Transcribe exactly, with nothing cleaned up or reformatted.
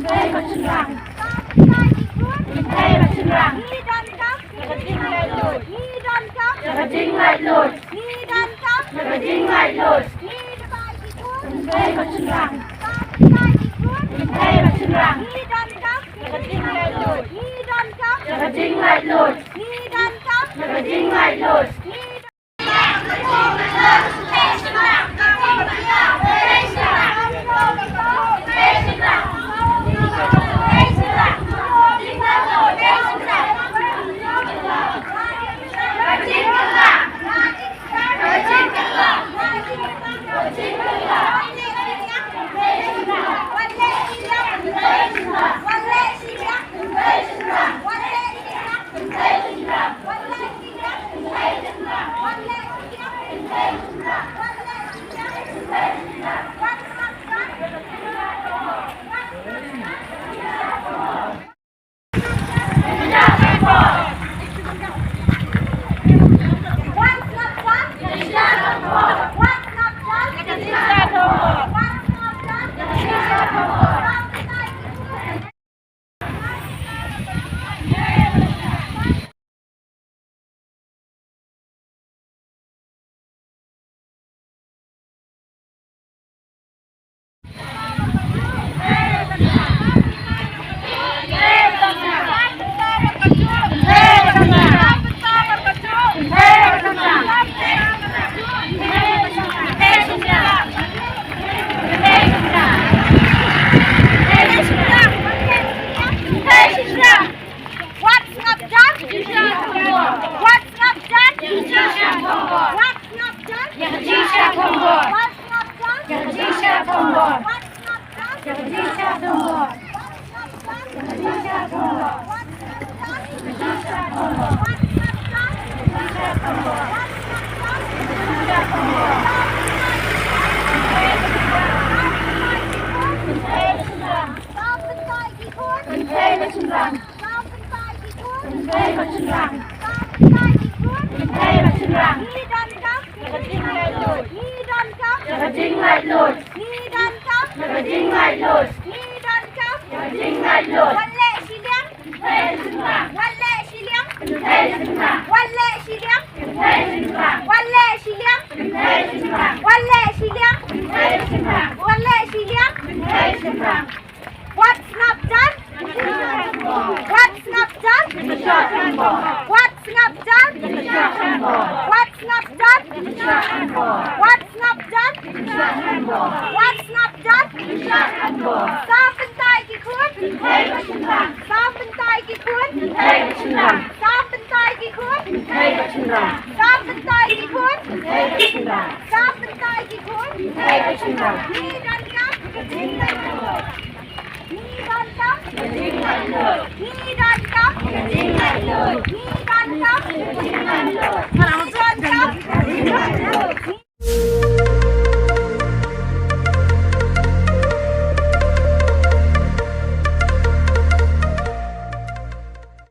Kynthei bad shynrang. Kynthei bad shynrang. Ngi donkam. Ka jinglaitluid. Ngi donkam. Ka jinglaitluid. Ngi donkam. Ka jinglaitluid. Ngi donkam. Kynthei bad shynrang. Kynthei bad shynrang. Ngi donkam. Ka jinglaitluid. Ngi donkam. Ka jinglaitluid. Ngi donkam. Ka jinglaitluid. Ngi Wat sngap jar. Wat sngap jar. Wat sngap jar. Wat sngap jar. Wat sngap jar. Kynthei bad shynrang. Kynthei bad shynrang. Kynthei bad shynrang. Ngi donkam. Ka jinglaitluid. Ngi donkam. Ka jinglaitluid. Ngi donkam. Ka jinglaitluid. Ngi donkam. Ka jinglaitluid. Wat leh shiliang. Kynthei bad shynrang. Wat leh shiliang. Kynthei bad shynrang. Wat leh shiliang. Kynthei bad shynrang. Wat leh shiliang. Kynthei bad shynrang. Wat leh shiliang. Kynthei bad shynrang. Wat leh shiliang. Kynthei bad shynrang. Wat sngap jar. Wat sngap jar. Wat sngap jar. Wat sngap jar. Wat sngap jar. Wat sngap jar. Sa pyntai ki khun. Sa pyntai ki khun. Sa pyntai ki khun. Sa pyntai ki khun. Ngi donkam. Ngi donkam. Ngi donkam. Ngi